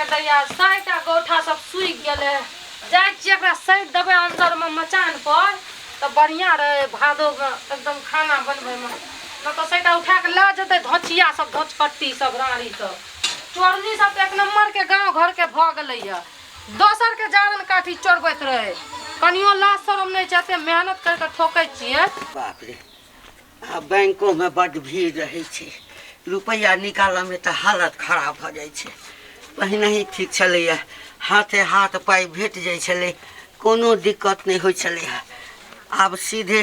दैया, सैटा गोठा सब सूखि गेलै। जाइ छियै एकरा सैत देबै अन्दरमे मचान पर तऽ बढ़िआँ रहै भादोमे एकदम खाना बनबैमे। नहि तऽ सैटा उठा कऽ लऽ जेतै धोचिया सब, धोचकट्टी सब, राँड़ी सब, चोरनी सब तऽ एक नम्बरके गाँव घरके भऽ गेलैए। दोसरके जारन काठी चोरबैत रहै, कनियो लाज शरम नहि छै। एते मेहनत करि कऽ ठोकै छियै। बाप रे, आ बैंकोमे बड्ड भीड़ रहै छै, रुपैआ निकालऽमे तऽ हालत खराब भऽ जाइ छै। पहिनहि ठीक छलैए, हाथे हाथ पाइ भेट जाइ छलै, कोनो दिक्कत नहि होइ छलैए। आब सीधे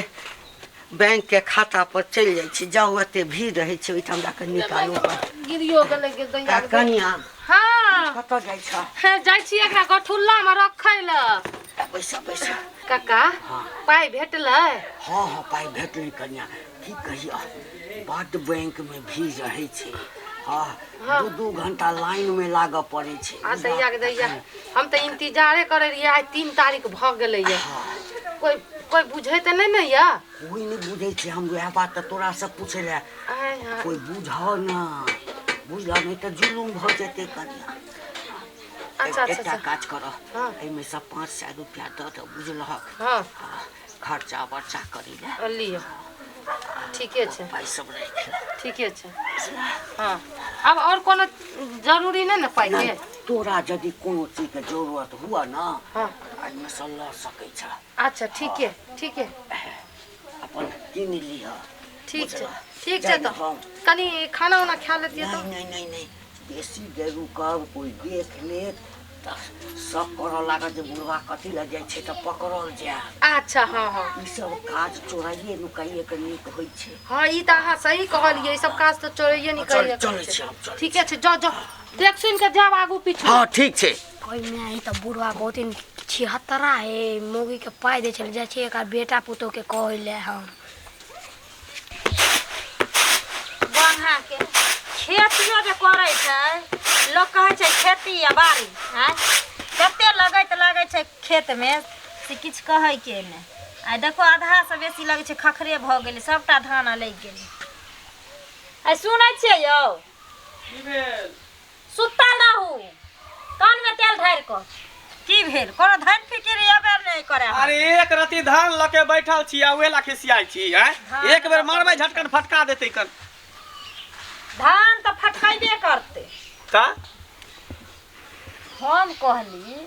बैंकके खातापर चलि जाइ छै, जाउ एते भीड़ रहै छै ओहिठाम जाकऽ निकालू पाइ। गिरियो गेलै गे दैया। आ कनिया। हाँ। कतऽ जाइ छह? हे, जाइ छी एकरा गठुल्ला मे रखै लए। पैसा पैसा। काका। हाँ। पाइ भेटलै? हँ हँ, पाइ भेटलै। कनिया, की कहियऽ, बड्ड बैंकमे भीड़ रहै छै। हँ। हाँ। 2-2 घंटा लाइनमे लागऽ पड़ै छै। आ दैया के दैया, हम तऽ इंतजारे करै रहियै, आइ 3 तारीख भऽ गेलैया। कोइ कोइ बुझै तऽ नहि ने यऽ? कोइ नहि बुझै छै। हम वएह बात तऽ तोरासँ पूछै लए। आय हाय। कोइ बुझऽ ना, बुझलऽ, नहि तऽ जुलुम भऽ जेतै कनिया। अच्छा अच्छा। एकटा अच्छा। काज करऽ। हाँ। एहिमे सँ 500 रुपया दऽ दऽ, बुझलहक? हाँ। खर्चा बर्चा करै लए। लिअ, ठीके छै। पाइ सब राखि ले। ठीके छै। हाँ, आब आओर कोनो जरूरी नहि ने पाइके? नहि, तोरा यदि कोनो चीजके जरूरत हुअ ने, हाँ, एहिमे सँ लऽ सकै छह। अच्छा, ठीके ठीके। अपन कीन लिह। ठीक छै। बुझलह? ठीक छै। जाइ तऽ हम कनि खाना उना खा लेतियै नहि तऽ। नहि नहि नहि, बेसी देर रुकब, कोइ देख लेत तऽ सब करऽ लागत जे बुढ़वा कथी लए जाइ छै, तऽ पकड़ल जायब। अच्छा, हँ हँ। ई सब काज चोराइए नुकाइए के नीक होइ छै। हँ, ई तऽ अहाँ सही कहलियै, ई सब काज तऽ चोरैये निकलैये। चलै छी हम, चलै। ठीके छै, जाउ जाउ, देख सुनि कऽ जायब आगू पीछू। हँ, ठीक छै। ओहिमे आई तऽ बुढ़वा बहुत दिन छिहत्तरा हे, मौगीके पाइ दै छलै। जाइ छियै एकर बेटा पुतोहके कहै लए हम। बन्हाके खेतियो जे करै छै लोक, कहै छै खेती आ बाड़ी आँय कते लगैत लगै छै खेतमे से किछु कहैके नहि। आइ देखो, आधासँ बेसी लगै छै खखरे भऽ गेलै, सभटा धान अलगि गेलै। आइ सुनै छियै यौ? की भेल? सुतल रहू कानमे तेल ढारि कऽ। की भेल? कोनो धन फिकिर एबे नहि करे अहाँ। अरे, एक रति धान लऽ के बैठल छी आ उहे ला खिसियाइ छी आँय? धान एक बेर लऽ के मारबै बैठल। झटकन फटका देतै कन। धान तऽ फटकेबे करतै। तऽ हम कहली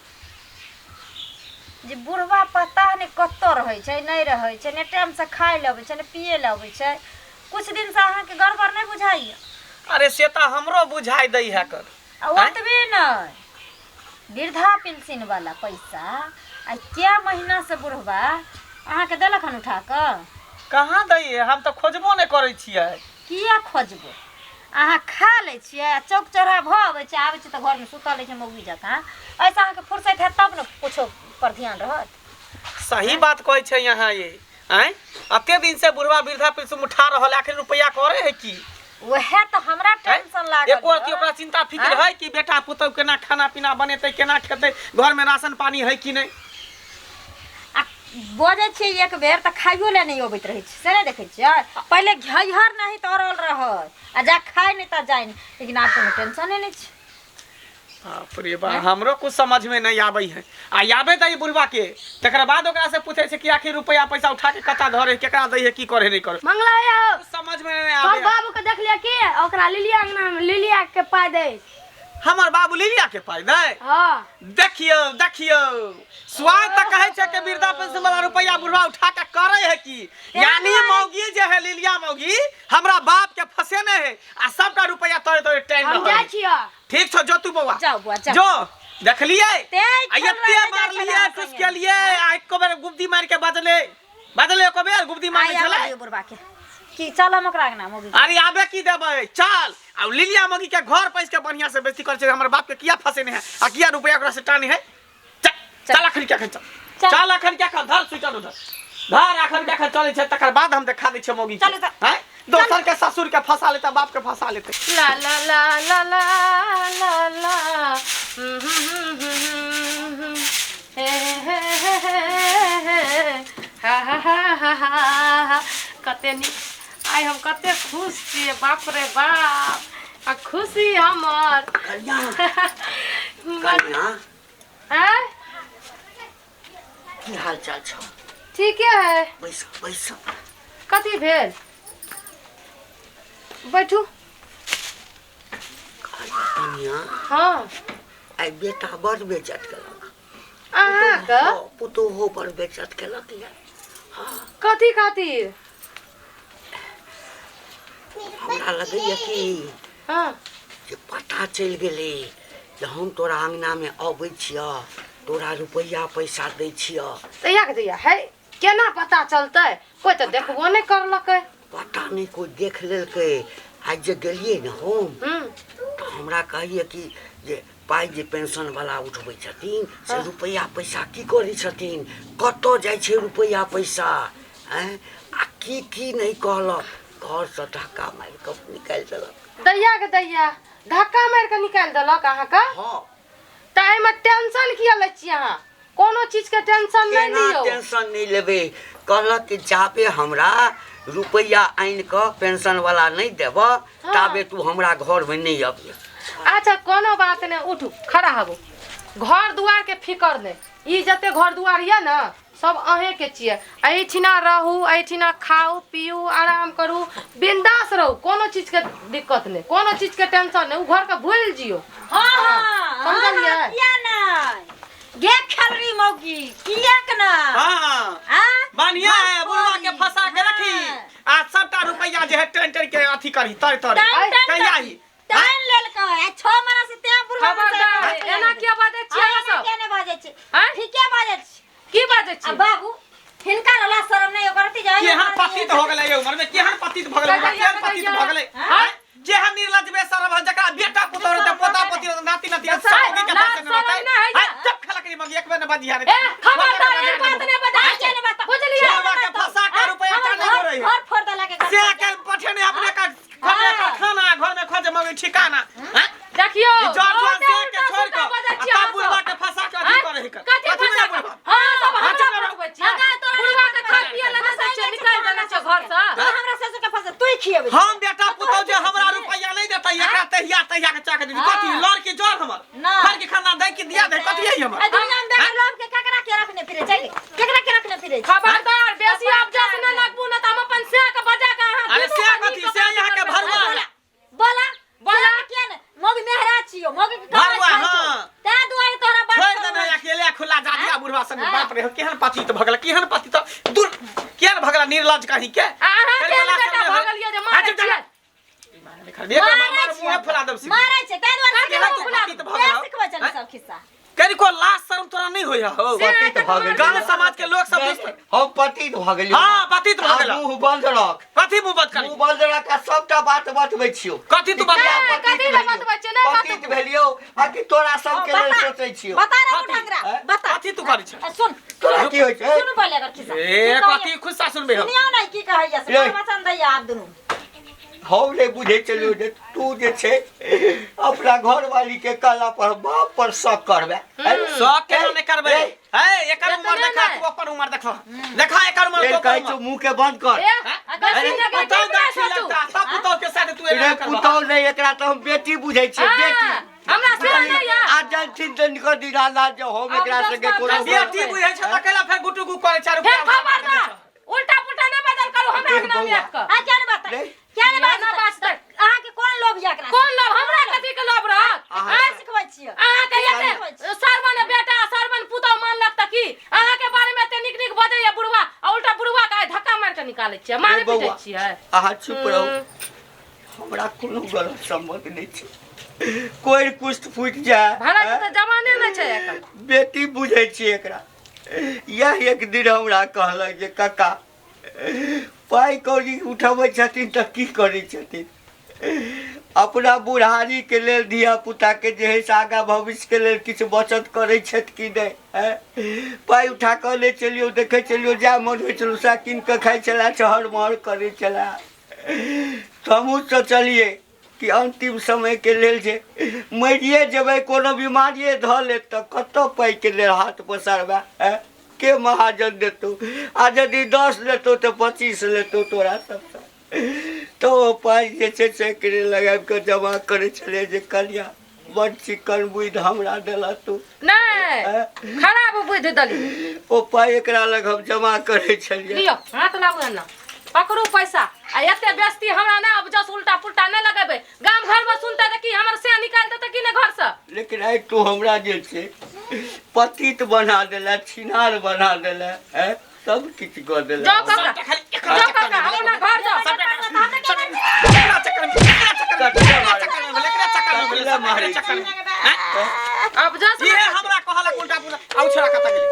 जे बुढ़वा पता नहि कतऽ रहै छै, नहि रहै छै, नहि टाइमसँ खाइ लए अबै छै, नहि पियै लए अबै छै। किछु दिनसँ अहाँके गड़बड़ नहि बुझाइए? अरे, से तऽ हमरो बुझाइ दै है कर। आ ओतबे नहि, वृद्धा पेंशन वाला पैसा आ कै महीना से बुढ़वा अहाँके देलक हन उठा कऽ? कहाँ दै है, हम तऽ खोजबो नहि करै छियै। किया खोजबो? अहाँ खा लै छियै आ चौक चौराहा भऽ अबै छै, आबै छै तऽ घरमे सुतल रहै छै मौगी जकाँ। एहिसँ अहाँके फुर्सत हैत तब ने कुछो पर ध्यान रहत। सही बात कहै छै यहाँ ये आँय। अते दिन से बुढ़वा वृद्धा पेंशन उठा रहल है, आखिर रुपया करे है की? वएह तऽ हमरा आँय? टेंशन लागल एको रत्ती यऽ। ओकरा चिंता फिक्र आँय? है कि बेटा पुतहु केना खाना पीना बनेतै, केना खेतै, घर में राशन पानी है कि नहि? आ बजै छियै एक बेर तऽ खाइयो लए नहि अबैत रहै छै, से नहि देखै छियै? पहिले घैहर नहि तरल रहै आ जा खाइ नहि तऽ जाइ नहि, लेकिन आब कोनो टेंशने नहि छै। बाप रे बा, हमरो कुछ समझ में नहीं आबै है। आ आबे दै बुढ़वा के, तकर बाद ओकरा से पूछे छै कि आखिर रुपया पैसा उठा के कता धरे, केकरा दै है, की करे नहीं करे। मंगला भैया हो। कुछ समझ में नहीं तोहर आबे। बाबू के देख लिया की ओकरा लिलिया अंगना में लिलिया के पाइ दै। हमर बाबू लिलिया के पाइ दै? हाँ। देखियौ देखियौ, स्वाद तऽ कहै छै कि वृद्धा पेंशन वाला रुपया बुढ़वा उठा के करे है की? यानी मौगी जे है, लिलिया मौगी हमरा बाप के फसेने है आ सबटा रुपया तोरे तोरे टाइम हम रहल जाइ है। छियै। ठीक छौ, जो तू बौआ। जाउ बौआ, जाउ। जो देखलियै तें आ छल एते रहै जाइ मारलियै छलै अहाँ टुस संगे। केलियै आ एको बेर गुब्दी मारि के बजले बजले, एको बेर गुब्दी मारने आइ आबऽ छलै। दियौ बुढ़बा के कि चल हम ओकरा अंगना मौगी के। अरे, आबे की देबै, चल आ लिलिया मौगी के घर पैस के बढ़िया से बेइज्जती करै छै। हमर बाप के किया फसेने है आ किया रुपया ओकरा से टाने है? चल। चल। चल अखन के अखन चल। चल। चल अखन के अखन, धर स्वेटर उधर धर, अखन के अखन चलै छै, तकर बाद हम देखा दै छियै मौगी के। चलू तऽ। हैं, दोसर के ससुर के फंसा लेतै, बाप के फंसा लेतै। ला ला ला ला ला ला ला, हम्म, हम्म, हम्म, हम्म, हे हे हे हे हे, हा हा हा हा हा हा। कते नीक, आइ हम कते खुश छियै, बाप रे बाप, आ खुशी हमर कल्याण। हाल चाल छौ? ठीके है। बैस बैस। कथी भेल? बैठू। कनिया। हाँ। आइ बेटा बड़ बेइज्जत केलक अहाँके। पुतोहो बड़ बेइज्जत केलक या। कथी खातिर? हमरा लगैया कि हाँ जे पता चलि गेलै जे हम तोरा अङ्गनामे अबै छियह, तोरा रुपैआ पैसा दै छियह। तैया के दैया है, केना पता चलतै? कोइ तऽ देखबो नहि करलकै। पता नहि कोइ देख लेलकै। आइ जे गेलियै ने हम तऽ हमरा कहैया कि जे पाइ जे पेंशन वाला उठबै छथिन से रुपैआ पैसा की करै छथिन, कतऽ जाइ छै रुपैआ पैसा? आँय, आ की की नहि कहलक, घरसँ धक्का मारि कऽ निकालि देलक। दैया के दैया, धक्का मारि कऽ निकालि देलक अहाँके? हँ। तऽ एहिमे टेंशन किया लै छियै अहाँ? कोनो चीजके टेंशन नहि केना लियौ। टेंशन नहि लेबै? कहलक कि जाबे हमरा रुपैआ आनि कऽ पेंशन वाला नहि देबऽ ताबे तू हमरा घरमे नहि अबिह। अच्छा कोनो बात नहि, उठू खड़ा हबू। घर दुआर के फिकर नहि, ई जते घर दुआर यऽ ने सब अहें के छियै। एहिठिना रहू, एहिठिना खाउ पियू, आराम करू, बिंदास रहू, कोनो चीज के दिक्कत नहि, कोनो चीज के टेंशन नहि। उ घर के भूलि जियौ। हाँ हाँ। समझलियै? हाँ, किया नहि गे खेलरी मौगी, कियाक नहि? हाँ। आ बढ़िया है, बुढ़वा के फंसा के रखी आ सबटा रुपैया जे है टेन टेन के अथी करी तर तर टाइम टाइम कहिया ही टाइम लेलकै आ 6 महीना से तें बुढ़वा खबरदार, एना किया बाजै छियै अहाँ एना सब? किया नहि बाजै छी? आँय? ठीके बाजै छी। की बाजै आ छी? बाबू हिनका रहला शरम नहि ओकर अथी जाय। केहन पतित हो गेलै उम्र में, केहन पतित भऽ गेलै, कहिया, केहन पतित कहिया? भऽ गेलै? हाँ? केहन निर्लज बेशरम है, जकरा बेटा पुतोह रहतै, पोता पोती रहतै, नाती नाती रहतै, सब मौगी के लाज फंसे ने रहतै। शरम नहि है। हाँ, जब खेलक रे मौगी, एक बेर ने बजिया रे। ए खबरदार, एक बात नहि बजाय किया नहि बात? बुझलियै? बुढ़वा के फंसा के रुपैआ टाने हो रही है। घर फोड़ देलक एकर। से के पठेने अपने का घर में कारखाना, घर में खोजे मौगी ठिकाना। हाँ? देखियौ, ई जर बहुते जुआन से उल्टा के छोड़ सुल्टा कऽ बजै आ छियै तब अहाँ बुढ़वा सब। के फंसा के अथी आँय? करै है। कथी कथी फंसा में कऽ? बुढ़वा? अहाँ सब हमरा अच्छा, अच्छा। फंसबै छियै? हँ, तोरा बुढ़वा के खाय पियै लए नहि दै छियै, निकालि देने छियै घरसँ। तू हमरा ससुर के फंसा तू ही खियेबै। हम बेटा पुतोह जे हमरा रुपैआ नहीं देतै एकरा तहिया तहिया के चाक देबी। कथी लड़ के जर हमर ना। घर के खाना दै के दिया दे, कथी है हमर? आ दुनिया में बेटा लोभ के केकरा के रखने फिरे छै? केकरा के रखने फिरे छै? खबरदार, बेसी ऑब्जेक्शन नहि लगबू, नहि तऽ हम अपन सैह के बजा के अहाँ अरे दुनू सैह बहिन कथी? के सैह यहाँ के करबै। भरुआ है। बोला बोला। किया ने मौगी मेहरा छियो, मौगी के कमाई भरुआ, खाइ छौ। हाँ। तैं दुआरे तोरा बात छोड़ करबै। देने अकेले खुला जा दिया बुढ़वा संग। बाप रे, केहन पतित भगल, केहन पतित दूर केहन भगल निर्लज कहीं के। आ अहाँ फेर केहन गला बेटा सामने भऽ गेलियै जे मारै अच्छा, छियै? एक बार मार मुँह फुला देब सीधे। मारै छै तैं दुआरे केहन तू पतित भऽ तें गेलौ? सिखबै छलै सब खिस्सा। कनिको लाज शरम तोरा नहीं होय हो? पतित भऽ गेलियै। गाँव समाज के लोग सब दुष्ट- हम पतित भऽ गेलियै। हाँ, पतित भऽ आब गेलौ। मुँह बंद रख। कथी मुँह बंद करी? मुँह बंद रख आ सबटा बात बतबै छियौ। कथी तू बतबै? ए, कथी लए बतबै छियै? नहि पतित बतबू। भेलियौ आ कि तोरा सबके लेल बता। सोचै छियौ? बता रे कथी? ढंगरा हैं? बता। कथी तू करै छै? आ, सुन। तोरा की होइ छै? सुन पहिले एकर खिस्सा। ए की कहैया? कथी खुस्सा सुनबै हम? सुनियौ ने की कहैया से। ले। वचन दैया आब दुनू। हम नहि बुझै छलियौ जे तू जे छै अपना घरवाली के कहला पर बाप पर शक करबै। शौक केना नहि करबै? ए, है एकर उमर एतने देखा, नहि। तू अपन उमर देखा, देखा एकर उमर, फेर तू अपन कहै छौ उमर। मुँह के बंद कर। ए, अरे बेसी जगह पुतौह की गाछी सोचू? लगता, सब पुतौह के साथ तू एना रे करबह। पुतौह नहि, एकरा तऽ हम बेटी बुझै छियै, हाँ, बेटी। हमरा से नहि यऽ। आ जनथिन तऽ निकल दिना जे हम एकरा आब संगे दस कोनो बार बेटी बुझै छै तऽ कैला फेर गुटू गु करै छै? फेर खबरदार, उल्टा पुल्टा नहि बदल करू हमरा ए, अंगना में बौआ। आबि कऽ। आ क्या ने बात रे। क्या ने ना बात बाजतै। अहाँके कोन लोभ यऽ एकरा? कोन लोभ? हमरा कथी के लोभ रहत? अहाँ आँय? सिखबै छियै। अहाँके एते सरवन बेटा सरवन पुतौह मानलक तऽ की? अहाँके बारे में एते नीक नीक बजैया बुढ़वा, आ उल्टा बुढ़वा के आइ धक्का मारि कऽ निकालै छियै, मारै रे पीटै बौआ। छियै। अहाँ चुप रहू, हमरा कोनो गलत संबंध नहि छै। कोइ कुष्ठ फूटि जाय भला के तऽ जमाने नहि छै एखन। बेटी बुझै छियै एकरा। इएह एक दिन हमरा कहलक जे काका पाइ कौड़ी उठबै छथिन तऽ की करै छथिन? अपना बुढ़ारीके लेल, धिया पुताके जे है से आगाँ भविष्यके लेल किछु बचत करै छथि कि नहि? आँय? पाइ उठा कऽ लै छलियौ, देखै छलियौ, जएह मन होइ छलौ सएह कीन कऽ खाइ छलए, छहर महर करै छलए। तऽ हमहूँ सोचलियै कि अन्तिम समयके लेल जे मरिए जेबै, कोनो बीमारिए धऽ लेत तऽ कतऽ पाइके लेल हाथ पसारबै? आँय? के महाजन देतौ? आ यदि 10 लेतौ तऽ 25 लेतौ तोरा सबसँ। तऽ ओ पाइ जे छै से एकरे लगाबि कऽ जमा करै छलियै जे कनिया बड चिकन बुद्धि हमरा देला तू। नहि, खराब बुद्धि देली। ओ पाइ एकरा लग हम जमा करै छलियै। लियो, हाथ लागू एना, पकड़ू पैसा। आ एते बेस्ती हमरा ना, अब जस उल्टा पुल्टा नहि लगेबै। गाम घर में सुनते तऽ की हमर से निकालि देतै कि नहि घर से? लेकिन आइ तू हमरा जे छै पतित बना देला, छिनार बना देला, हैं, सब किछु कऽ देला। जाओ काका, जाओ काका, अपना घर जाओ। एकरा चक्कर में, एकरा चक्कर में, एकरा चक्कर में भेलै, एकरा चक्कर में भेलै, सब एकरे चक्कर में। अब जस इहे हमरा कहलक उल्टा पुल्टा। आ उ छोरा कतऽ गेलै?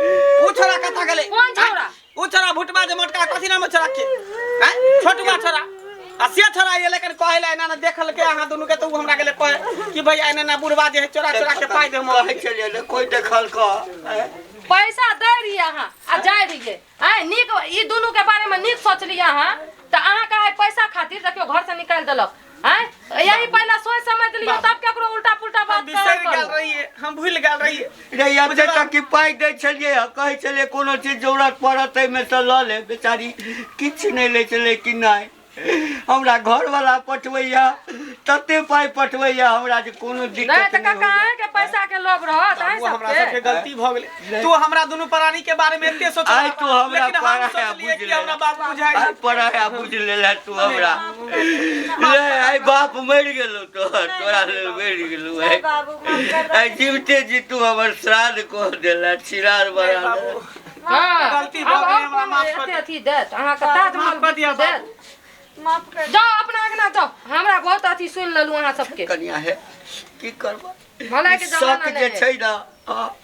उ छोरा कतऽ गेलै? कोन छोरा? उ छोरा भुटबा जे मोटका, कथी नाम है छोरा के? हैं, छोटुआ छोरा। आ से छोरा ये लेकिन कहै ला एना ना देखलकै अहाँ दुनू के, तऽ उ हमरा गेलै कहे कि भैया एना ना बुढ़बा जे है चोरा चोरा के पाइ दे। हम कहै छलियै ने, कोइ देखलक? हैं? पैसा दै रहियै अहाँ आ जाइ रहियै। आँय, नीक ई दुनू के बारे में नीक सोचलियै अहाँ तऽ अहाँके आइ पैसा खातिर देखियौ घर से निकालि देलक। आँय, यही पहिले सोचि समझ लियौ तब केकरो उल्टा पुल्टा हम बात बिसरि करल गेल करू। रहियै, हम भूलि गेल रहियै। रे एते तक कि पाइ दै छलियै, कहै छलियै कोनो चीज जरूरत पड़त ताहिमे सँ लऽ ले। बेचारी किछु नहि लै छलै कि नहि। हमरा घरवाला पठबैया, तते पाइ पठबैया हमरा जे कोनो नहि दिक्कत तऽ नहि काका, होइया। अहाँके पैसा के लोभ रहत अहाँ बाबू, हमरा सबके सबके? गलती भऽ गेलै। तू हमरा दुनू प्राणी के बारे में एते सोचला, आइ तू हमरा लेकिन हम पराया सोचलियै बुझि कि लेला। हमरा बाप बुझाइ। आइ पराया बुझि लेला तू हमरा। ले आइ बाप मरि गेलौ तोहर, तोरा लेल मरि गेलौ आइ। बाबू, माफ कर। आइ जीवते जी तू हमर श्राद्ध कऽ देला, छिरार बना बाबू, देला। हँ, गलती भऽ आब गेलै, आओर हमरा कोन माफ कर एते अथी देत अहाँके? ताजमहल माफ कऽ दिअ देत? माफ कर। जाओ, अपना अंगना जाओ। हमरा बहुत अथी सुनि लेलहुँ अहाँ सबके। कनिया हे, की करबा? भलाइ के ई जमाना शक नहि जे है। छै ने, हाँ,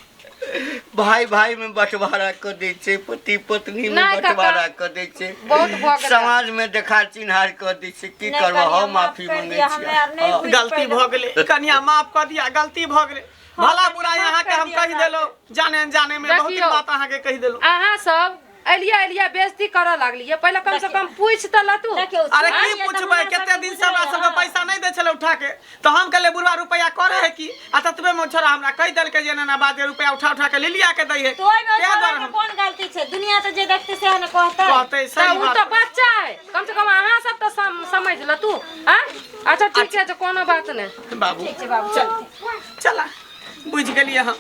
भाई भाई में बंटवारा कऽ दै छै, पति पत्नी में नहि काका, बंटवारा कऽ दै छै, बहुत भऽ गेलै। समाज में देखा चिन्हार कऽ दै छै। की नहि करबा, कनिया, हम माफ माफी कर मंगै दिअ, हमे आर छियै। नहि हाँ। बुझि गलती भऽ गेलै कनिया, माफ कऽ दिया, गलती भऽ गेलै। भला बुरा अहाँके हम कहि देलहुँ जाने अनजाने में, बहुत देखियौ। बात अहाँके कहि देलहुँ। अहाँ सब एलियै एलियै बेइज्जती करऽ लागलियै। पहिले कम से कम पूछि तऽ लतू। देखियौ, अरे की सुनियै तऽ पूछबै? हमरा कते सबके दिन से हमरा बुझैया। सबके पैसा नहि दै छलै उठा के, तऽ हम कहलियै बुढ़वा रुपैआ करे है की? आ ततबे मे छोरा हमरा कहि देलकै जे एना एना बात जे रुपैआ उठा उठा के लिलिया के दै है। तो ओहिमे ताहि छोरा दुआरे के हम कोन गलती छै? दुनिया तऽ जे देखतै सएह ने कहतै। कहतै। तऽ सही ओ बात। तऽ बच्चा है, कम से कम अहाँ सब तऽ समझ लतू। आँ, अच्छा ठीक छै, कोनो बात नहि। बाबू। ठीक छै बाबू, चल। चला, बुझि गेलियै हम,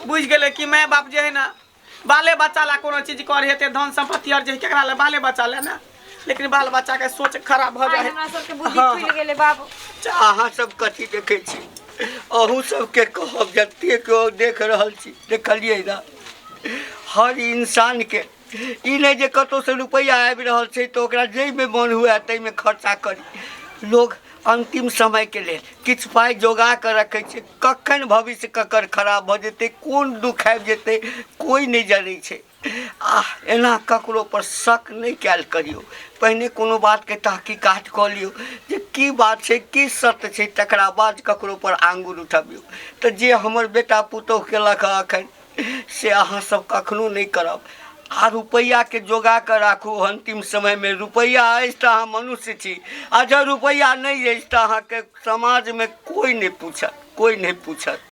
बुझि गेलै कि माय बाप जे है ना बाले बच्चा ला कोनो चीज करे हेतै। धन संपत्ति आर जे है केकरा ला? बाले बच्चा ला ने। लेकिन बाल बच्चा के सोच खराब भऽ आइ जाइ है। हमरा सबके बुद्धि हाँ, खुलि गेलै बाबू। अहाँ सब कथी देखै छी? अहूँ सबके कहब, जतेक केओ देख रहल छी, देखलियै ने, हर इंसानके ई नहि जे कतहुसँ रुपैआ आबि रहल छै तऽ ओकरा जाहिमे मन हुए ताहिमे खर्चा करी। लोग अन्तिम समयके लेल किछु पाइ जोगा कऽ रखै छै। कखन भविष्य ककर खराब भऽ जेतै, कोन दुःख आबि जेतै, कोइ नहि जनै छै। आ एना ककरो पर शक नहि कयल करियौ। पहिने कोनो बातके तहकीकात कऽ लियौ जे की बात छै, की सत्य छै, तकरा बाद ककरो पर आङ्गुर उठबियौ। तऽ जे हमर बेटा पुतोहु केलक हँ एखन, से अहाँ सब कखनो नहि करब। आ रुपैआके जोगा कऽ राखू। अन्तिम समयमे रुपैआ अछि तऽ अहाँ मनुष्य छी, आ जँ रुपैआ नहि अछि तऽ अहाँके समाजमे कोइ नहि पूछत, कोइ नहि पूछत।